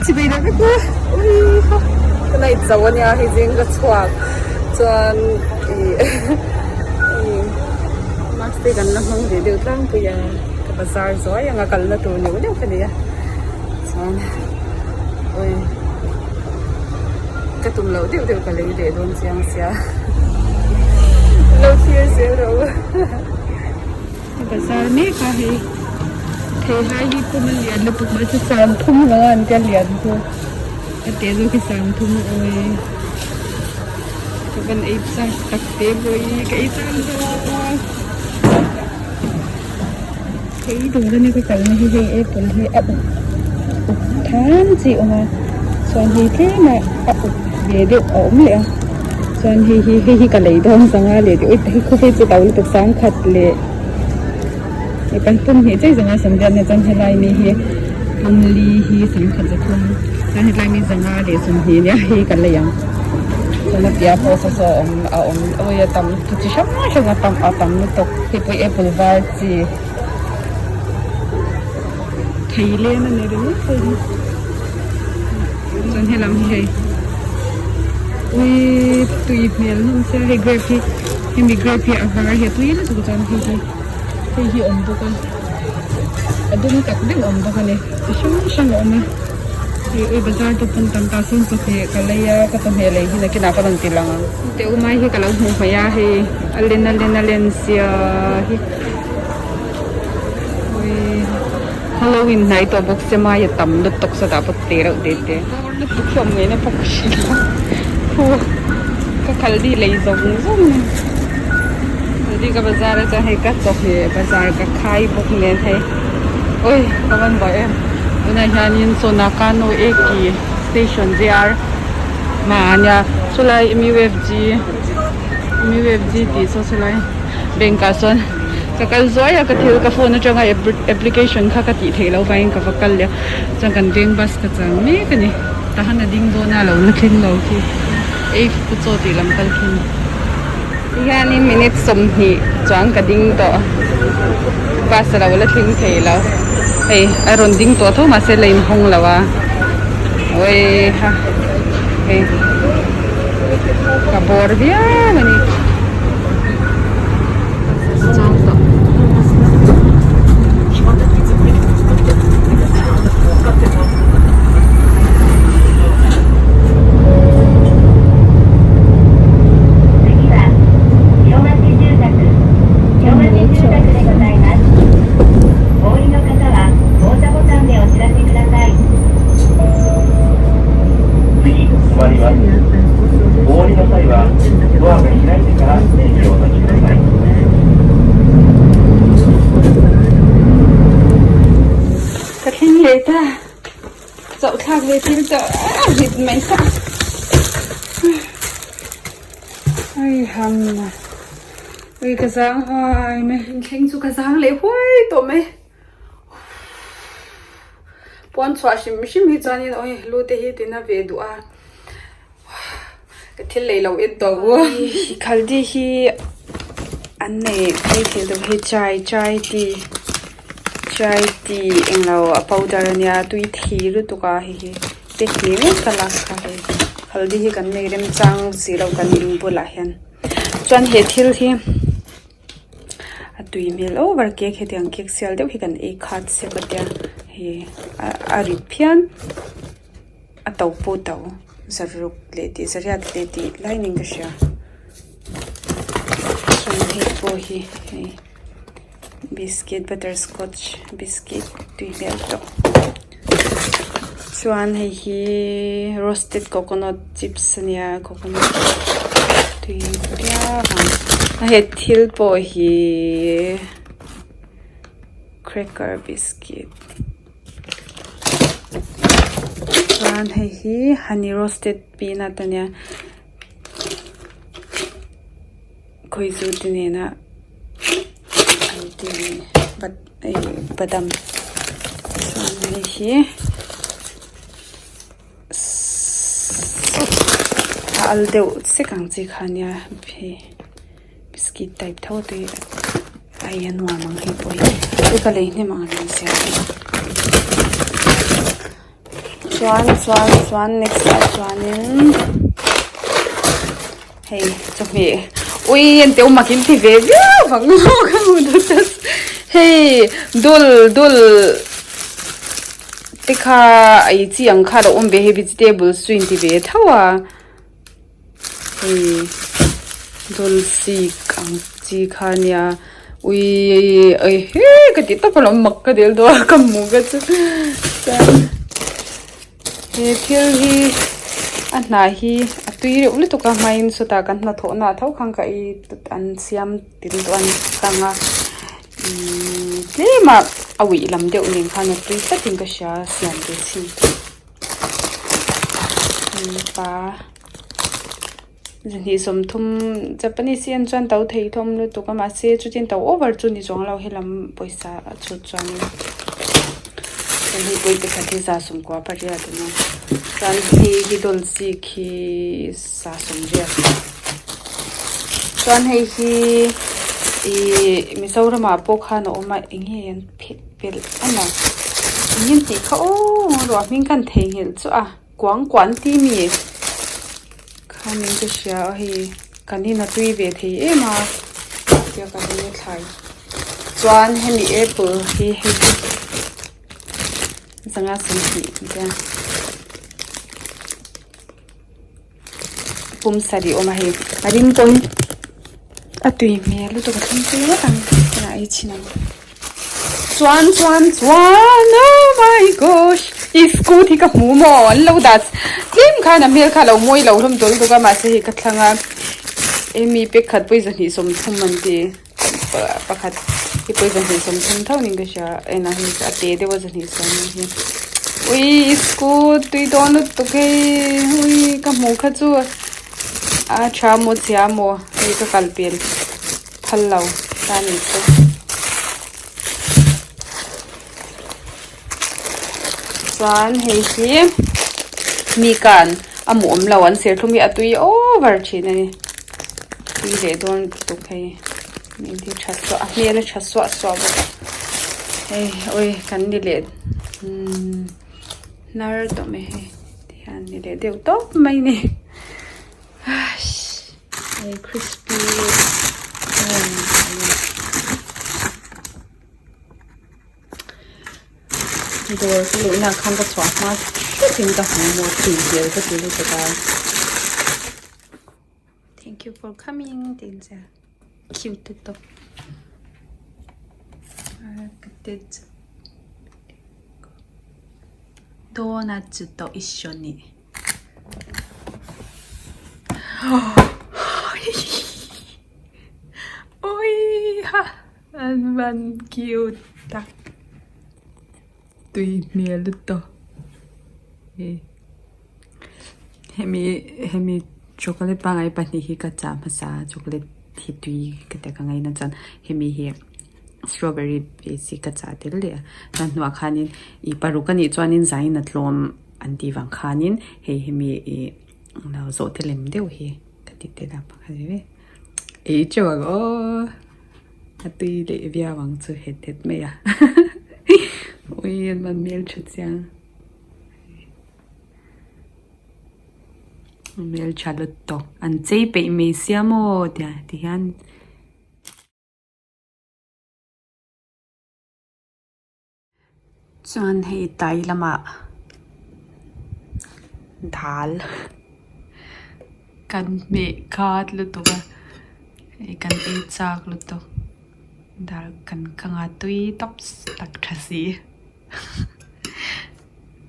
Chibei leh vek u. Ui ha. Ka night zo ania hei zing ka chhuak chuan ih hei mask te kan la hmang ve deuh tlangpui a ka bazar zuai ang a kalna tur neuh neuh ka nei a chuan ui ka tum loh deuh deuh ka lei leh dawn chiang sia lo thlir zel rawh u. Ka bazar mek a hei theihai hi pum a lian lutuk mahse sangthum lo a an tia lian chu a teh zawk hi sangthum awi ka van ei chak tak te pawh hi ka ei chak dawn thei tur ania ka kalna hi hei apple hi a uk uk than chi a awm a chuan hei tlem a a uk ve deuh a awm leh a chuan hei hi hei hi ka lei dawn zanga leh tih hei khawvel chu to lutuk sangkhat leh kan pum hnih chiah zanga sam riat na chuan helai mi hi pumli hi sangkhat zathum chuan helai mi zanga leh sawmhnih nia hei ka lei ang chuan a piah pawh saw saw a awm a awm awi a tam chi hrang hrang a tam a tam lutuk hei pawh hi apple var chi thei lem a ni ringawt hei hi chuan helam hi hei ui tui hmel hlawm sia hei grape hi hemi grape hi a var hi a tui lutuk chuan hei hi hei hi awm bawk a a dum tak deuh a awm bawk a ni chi hrang hrang a awm a hei ui bazar te pawn tam ta sawn chawhmeh ka lei a ka chawhmeh lei hi nakinah ka rawn ti lang ang teh u mai hi ka lo hmuh hmaih a hei a len a len a len sia hi. Halloween hnai tawh bawk sia mai a tam lutuk sawtah pawh te reuh te te bawr lutuk hi awm ngei na bawk si lo khu ka khal di lei zawng zawng a ni haldi ka bazar a chuan hei ka chawhmeh bazar ka khai bawk nen hei ui ka van buai em tunah hianin saw Nakano Eki station JR hmaah ania chulai M_U_F_G M_U_F_G tih saw chulai bank ah sawn. Ka kal zuai a ka thil ka phone atanga application kha ka tih theih loh vangin ka va kal leh a chuan kan veng bus ka chang mek a ni tahan a ding dawn a lo la thleng lo khi ei pu chaw tih lam kal khi ni tihianin minute 20 chuan ka ding tawh bus a lo la thleng thei lo hei a rawn ding tawh tho mahse la inhawng lo a awii ha hei ka bawr viau a ni. Ka thleng leh ta chauh thlak ve thil chu a rit mai sa ai ham ui ka zang huai mai thleng chu ka zang leh huai tawh mai. Puan chhuah hrim hrim hi chuanin awi lu te hi tina ve duh a ka thil lei lo en tawh u. Khaldi hi an nei phei thei deuh hi chai chai tea chai tea englo a powder ania tui thi lutuk a hei hi pack ni mek ka lak kha hei khaldi hi kan nei remchang si lo kan in bulah hian chuan he thil hi. A tui hmel over cake hetiang cake sial deuh hi kan ei khat sek a tia hei a rit phian a to pawh to zaruk leh tih zariat leh tih lai niin ka hria chuan hei pawh hi hei biscuit butterscotch biscuit tui hmel tawh chuan hei hi roasted coconut chips ania coconut tui viau ang a he thil pawh hi cracker biscuit chuan hei hi honey roasted peanut ania khawizu te nena an ti a ni bat hei badam chuan hei hi a al deuh sek ang chi kha nia hei biscuit type tho te a ei a nuam ang hei pawh hi chu ka lei hnem ang reng sia. Chuan chuan chuan next ah chuanin hei chawhmeh ui an teuh mak in ti ve viau vang maw ka hmu deuh tlat hei dul dul te kha ei chi ang kha a lo awm ve hei vegetables chu in ti ve tho a. Hei dawlsik ang chi kha ania ui ei he ka tih tawp alawm mak ka dil dawn a ka hmu ka chu chuan he thil hi a hnah hi a tui reuh lutuk a hmain sawtah kan hnathawh na ah tho khan ka ei an siam tel tawh a ni kang a ihh tlem a a uih lam deuh nen khan a tui tlatin ka hria siam ve chhin. Mipa zahnih sawmthum Japanese hi an chuan to thei hlawm lutuk a mahse chutin to over chu ni chuang lo helam pawisa a chhut chuanin hei hi pawh pakhat hi za sawmkua pariat a nia chuan hei hi dawlchi khi za sawmriat chuan hei hi ihh Mizoramah pawh khan a awm a eng nge an pheh pelh a ni eng nge tih kha aw ruah hming khan theihnghilh chu a kuang kuan ti mi khanin ka hria a hei kan in a tui ve thei em a tia ka lei a thlai chuan hemi apple hi hei zanga sawmhnih a tia pum sarih awm a hei a ring pawhin a tui hmel lutuk a thleng pui ngawt ang tunah ei chhin ang chuan chuan chuan oh my gosh i scooty hi ka hmu maw an lo dah tlem khan a hmel kha a lo mawi lo hlawm dawl bawk a mahse hei ka thlang a emi pakhat pawh hi zahnih sawmthum an ti pakhat hi pawh hi zahnih sawmthum tho niin ka hria en ah hian a te deuh a zahnih sawm hi ui scooty tui dawn lutuk hei ui ka hmuh kha chu a tha maw chhia maw hei ka kal pel phal lo ta ni chu. Chuan hei hi mi khan a hmuh awm lo an serthlum hi a tui over thin a ni tui leh dawn lutuk hei min ti tha suah a hmel a tha suah suah bawk a hei awi kan ni leh umm hnar tawh mai hei tihian ni leh deuh tawp mai a ni hei crispy Dawr ka luhna ah khan ka chhuah hma hretin ka hmu maw tui hmel ka ti lutuk a. Thank you for coming tih in ziak cute lutuk Donuts to isho ni. Oi ha. An van cute tak tui hmel lutuk hei hemi hemi chocolate pangngai pahnih hi ka chah hmasa a chocolate hi tui ka ti a ka ngaina chuan hemi hi strawberry base hi ka chah tel leh a chuan hnuah khanin ih paruk a nih chuanin zain a tlawm an tih vang khanin hei hemi ih zawhte lem deuh hi ka ti tel a pakhat ve ve. Ei teuh ang aw a tui leh viau ang chu het het mai a ui an van hmel tha chiang hmel tha lutuk an chei peih mai sia maw tia ti hian. Chuan hei tai lamah dal kan hmeh khat lutuk a hei kan ei chak lutuk dal kan kang a tui tawp tak tha si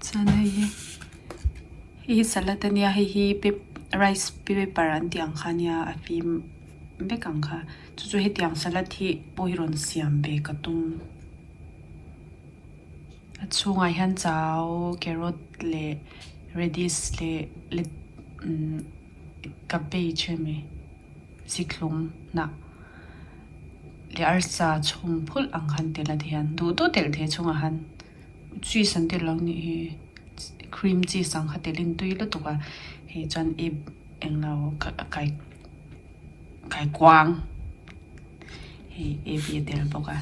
chuan hei hi hei hi salad ania hei hi rice paper an tih ang kha ania a fim vek ang kha chu chu hetiang salad hi pawh hi rawn siam ve ka tum. A chhungah hian chau carrot leh radish leh let umm cabbage emaw zikhlum hnah leh arsa chhum phulh ang khan tel a tihian duh duh telh thei a chhungah khan cheese an telh lo nih hi cream cheese ang kha telhin tui lutuk a hei chuan ip englo kai kaikuang. Hei ab a tel bawk a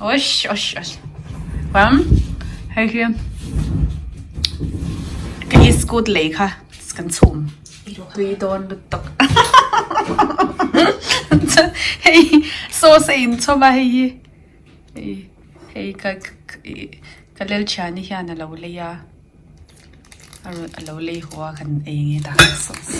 awsh awsh awsh chuan hei hi Iskut lei kha kan chhum tui dawn lutuk. Hei sauce a inchhawm a hei hi hei hei ka ka lelthiani hian a lo lei a a rawn a lo lei haw a kan ei nge ta sauce.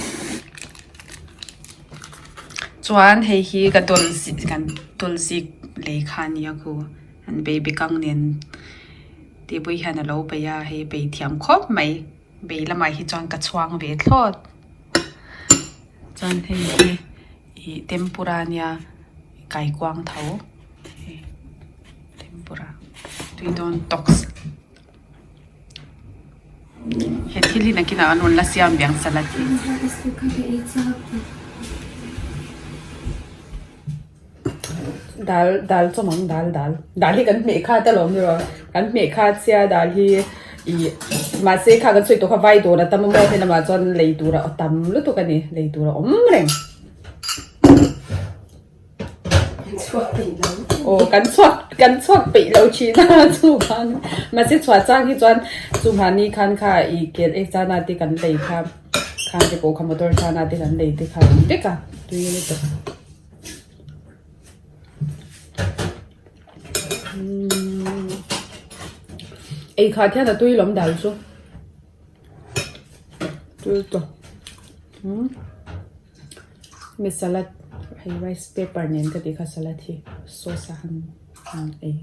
Chuan hei hi ka dawl kan dawl zik lei kha a nia khu an baby kang nen. Tihpui hian a lo bei a, hei bei thiam khawp mai. Bei lamah hi chuan ka chhuang ve thlawt. Chuan hei hi ih tempura nia kaikuang tho hei tempura tui dawn tawks. He thil hi nakinah an rawn la siam ve ang salad hi. Dal dal chawm ang dal dal dal hi kan hmeh khat alawm ni rawh kan hmeh khat sia dal hi ih mahse kha kan sawi tawh kha vai dawr a tam a maw he lamah chuan lei tur a tam lutuk a ni lei tur a awm reng aw kan chhuak kan chhuak peih lo thin a chuvang mahse chhuah chang hi chuan chu mahni khan kha ih kel ek chana te kan lei kha khan te pawh kha motor chana te kan lei te kha a awm vek a tui lutuk. Ei khat hian a tui lawm dal chu tui tawh mi salad hei rice paper nen ka tih kha salad hi sauce a han han ei.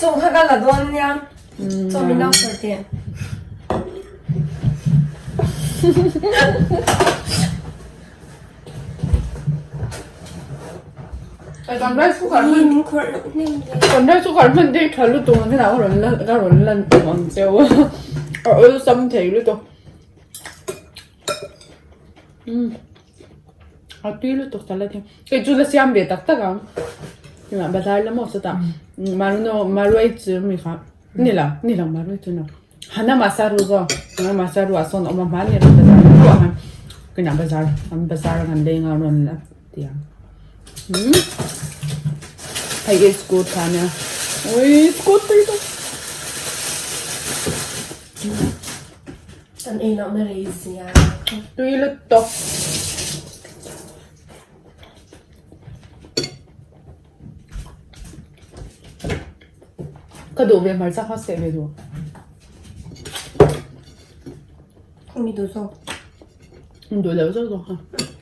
Chaw kha ka la dawn nia chaw min lo sawi teh. Kan rice cooker hman kan rice cooker hman te hi tha lutuk ang hian a rawn lan a rawn lan tum ang cheu a a awlsam thei lutuk umm a tui lutuk ta la thei kei chu la siam ve tak tak ang tunah bazar lam aw sawtah maruno maruai chu mi kha ni lo ni lo maruai chu ni lo Hana Masaru zawk Hana Masaru ah sawn a awm a hmanni a bazar luah khan kinah bazar an bazar a kan leng a rawn la ti ang umm hei hi scooty kha ania awii scooty te Kan ei loh na rei zia tui lutuk. Ka duh ve hmarcha kha seh ve duh. Mi duh zawk. Duh loh zawk zawk kha.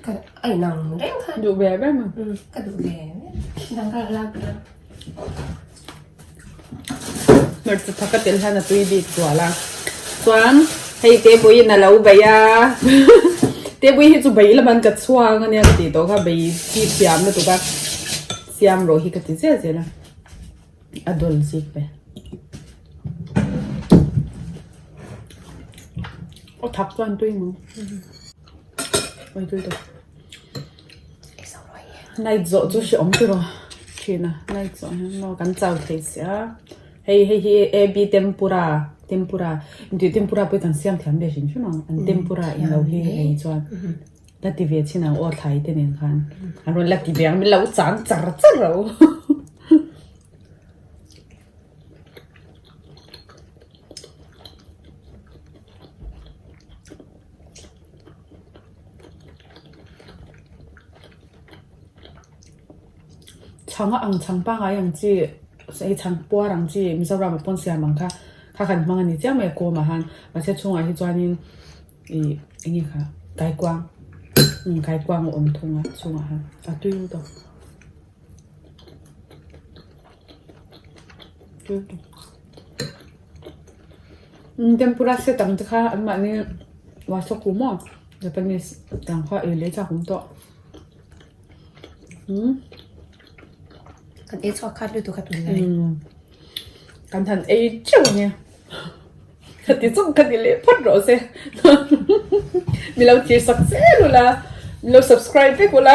Ka a inang reng kha. Duh ve ve ma. Ka duh ve ve. Dang ka lak la. Hmarcha thak a tel hian a tui bik zual a. Chuan hei Tepuiin a lo bei a. Tepui hi chu bei lam an ka chhuang ania ka tih tawh kha bei chi thiam lutuk a. Siam rawh hi ka ti zel zel a. A dawl zik ve. Aw thak chuan tui maw? Oi tui tawh. Night zawh chu hre awm tiraw thin a night zawh hian maw kan chau thei sia hei hei hi ab tempura tempura intih tempura pawh hi kan siam thiam ve hrim hrim ang an tempura englo hi ei chuan la ti ve chin ang aw thlai te nen khan an rawn la ti ve ang min lo chang char char ro. Chhang a ang chhang pangngai ang chi hei chhang puar ang chi Mizoram ah pawn siam ang kha kha kan hmang a ni chiang mai a kawm ah han mahse chhungah hi chuanin ih eng nge kha kaikuang umm kaikuang a awm thung a chhungah hian a tui lutuk tui lutuk umm tempura set ang te kha anmahni wasaku maw Japanese tang kha ei leh chak awm tawh umm. Kan ei chhuak khat lutuk a tunlai. Kan han ei teuh ang e. Ka ti chung ka ti leh phawt rawh se. Mi lo thlir sak zel ula, mi lo subscribe vek ula,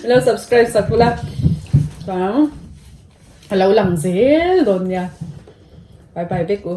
mi lo subscribe sak ula. Chuan a lo lang zel dawn nia. Bye bye vek u.